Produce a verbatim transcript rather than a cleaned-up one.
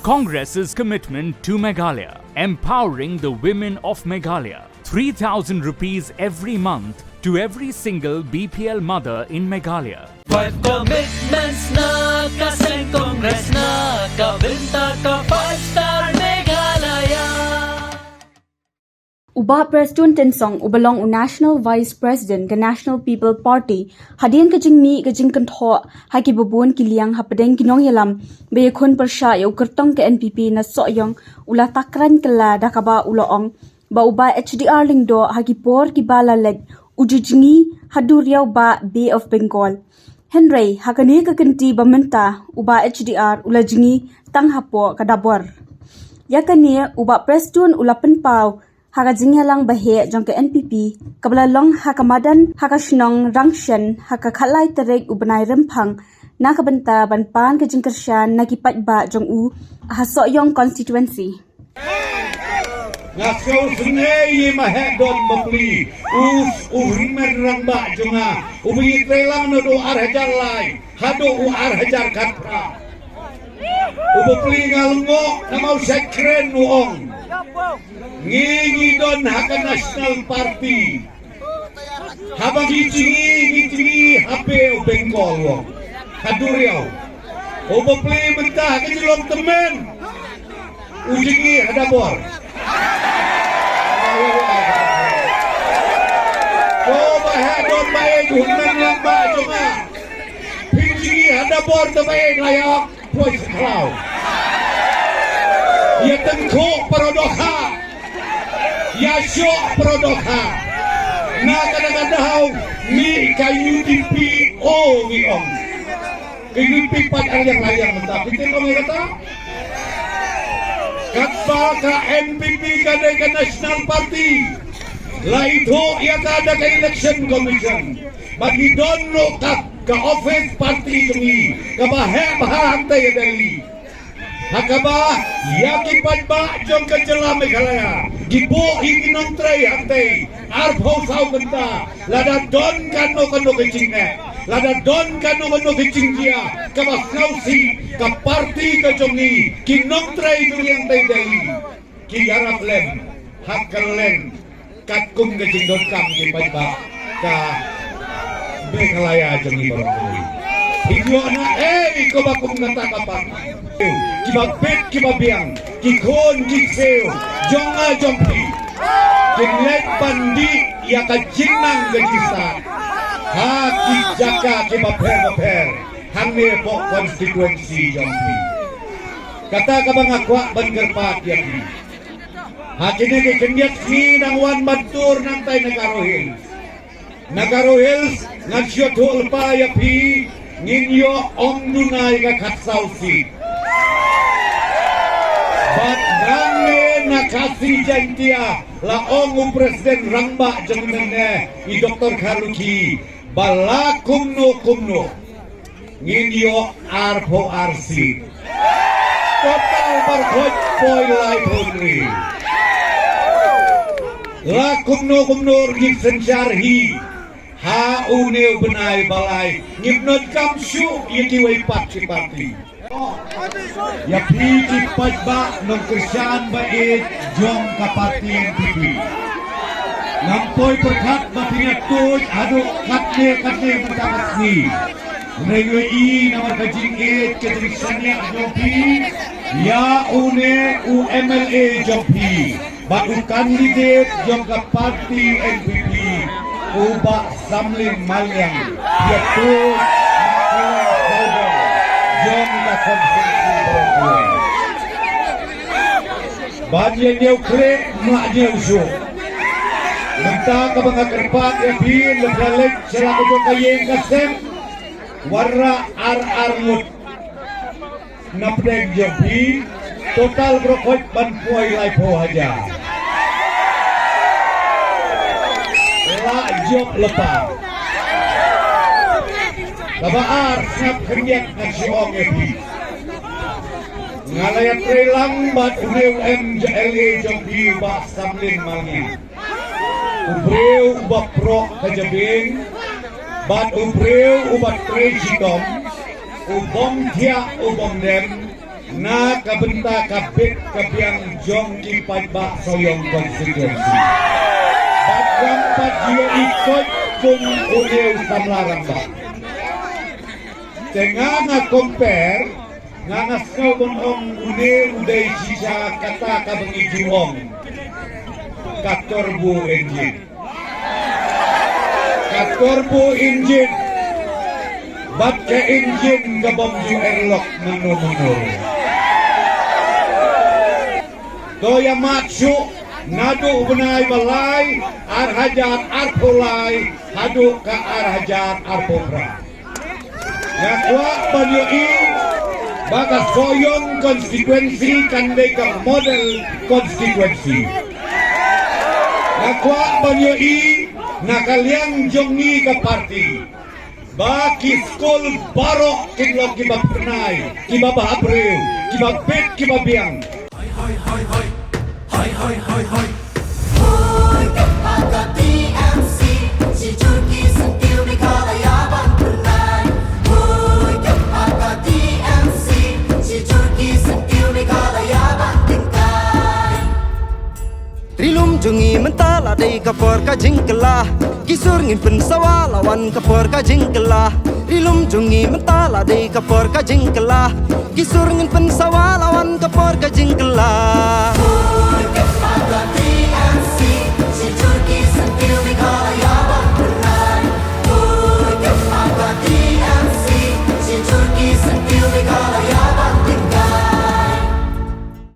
Congress's commitment to Meghalaya, empowering the women of Meghalaya. Three thousand rupees every month to every single B P L mother in Meghalaya. Five commitments na ka seng Congress na ka bynta ka Five Star Meghalaya. U Bah Prestone Tynsong uba long u National Vice President ka National People Party, hadien ka jingmih ka jingkynthoh ha kiba bun ki liang hapdeng ki nongïalam ba ïakhun pyrshah ïa u kyrtong ka N P P na Sohiong u la takran kylla da kaba u la ong ba u Bah H D R Lyngdoh ha ki por kiba la leit u ju jngi ha duriaw bah Bay of Bengal. Hynrei ha kane ka kynti ba mynta u Bah H D R u la jngi tang hapoh ka dabor. Ïa kane u Bah Prestone u la pynpaw ha ka jingïalang ba heh jong ka N P P kaba la long ha ka madan ha ka shnong Rangshen ha ka khatlai tarik u bnai Rymphang na ka bynta ban pan ka jingkyrshan na ki paidbah jong u ha Sohiong constituency. Nga sngewsynei ïa ma heh don bapli u u hynmen rangbah jong nga u ba ngi trei lang naduh ar hajar lai haduh u ar hajar khatphra. U bapli nga lyngngoh namar u shait kren u ong ngi ngi don ha ka National Party. Haba ngi jngi ngi jngi ha Bay of Bengal u ong ha duriaw. U bapli mynta ha ka jinglong tymmen u jngi ha dabor. Ko ba heh don ba ïeit u hynmen rangbah jong nga. Phi jngi ha dabor te ba ïeit la ïa poi sa khlaw. Ïa tyngkhuh para dohkha. Ïa shoh para dohkha. Na kata ka daw mih ka U D P o ngi ong. Ka U D P pat ar ïang lai ïang mynta. Phi tip ong ïa kata? Katba ka N P P ka dei ka National Party. La ithuh ïa ka da ka Election Commission. Bad ngi don ruh ka ka office party jong ngi kaba heh bha hangtei ha Delhi. Ha kaba ïa ki paidbah jong ka jylla Meghalaya ki buh ïa ki nongtrei hangtei arphew saw kynta. Lada don kano kano ka jingneh, lada don kano kano ka jingjia kaba sngewsih, ka party ka jong ngi, ki nongtrei jong ngi hangtei Delhi ki ïarap lem ha kylleng katkum ka jingdonkam ki paidbah ka Meghalaya jong ngi baroh kawei. Phi ïoh na ei ko ba kum kata ka party? Kiba bit kiba biang, ki khun ki ksiew jong nga jong phi, kin leit ban dih ïa ka jingnang ka jingstad ha ki jaka kiba pher bapher hangne hapoh constituency jong phi. Kata kaba nga kwah ban kyrpad ïa phi. Ha kine ki khyndiat sngi nang wan ban tur nangtai na Garo Hills. Na Garo Hills ngan shu ïathuh lypa ïa phi, ngin ïoh ym duna ïa ka khatsaw seat. Bad nangne na Khasi Jaintia la ong u President Rangbah jong ngi mynne i Doktor Kharlukhi ba la kumno kumno ngin ïoh arphew ar seat. Total baroh khoit poi laiphew hynriew. La kumno kumno ruh ngin synshar hi ha une u bnai ba lai, ngim donkam shuh ïa kiwei pat ki party. Ïa phi ki paidbah nongkyrshan ba ïeit jong ka party N P P, ngam poi pyrkhat ba phin ïa tuid haduh katne katne mynta ka sngi. Hynrei ngi ïohi namar ka jingïeit ka jingshaniah jong phi ïa une u M L A jong phi bad u candidate jong ka party N P P, u Bah Samlin Maliang, ïa tuid na ka jong ka constituency baroh kawei. Bad ïa ñiew khreh, mlak ñiew shuh. Mynta kaba nga kyrpad ïa phi, lada phi leit sha la ka jong ka ïing ka sem, wanrah ar ar ngut na pdeng jong phi, total baroh khoit ban poi laiphew hajar. La jop lypa. Kaba ar, sngap khyndiat ngan shu ong ïa phi. Nga la ïatrei lang bad une u M L A jong phi, Bah Samlin Maliang. U briew uba proh ka jabieng bad u briew uba trei shitom, u bym thiah u bym dem, Na ka bynta ka bit ka biang jong ki paidbah Sohiong constituency. Bad ngam pat ju ïohi koit kum une u samla rangbah. Te nga nga compare, nga nga sngew ban ong une u dei shisha kata kaba ngi ju ong ka turbo engine. Ka turbo engine bad ka engine ka bym ju erlok mano mano. To ïa mad shuh naduh u bnai ba lai ar hajar arphew lai haduh ka ar hajar arphew phra. Nga kwah ban ïohi ba ka Sohiong constituency kan dei ka model constituency. Nga kwah ban ïohi na ka liang jong ngi ka party ba ki skul baroh kin long kiba phyrnai, kiba bha briew, kiba bit, kiba biang. Hoi, hoi, hoi, hoi. Hoi, hoi, hoi, hoi. Hoi, ka pa ka T M C, shi jur ki syntiew Meghalaya ban pynlait. Hoi, ka pa ka T M C, shi jur ki syntiew Meghalaya ban tyngkai. Ri lum jong ngi mynta la dei ka por ka jingkylla. Ki sur ngin pynsawa la wan ka por ka jingkylla. Ri lum jong ngi mynta la dei ka por ka jingkylla. Ki sur ngin pynsawa la wan ka por ka jingkylla.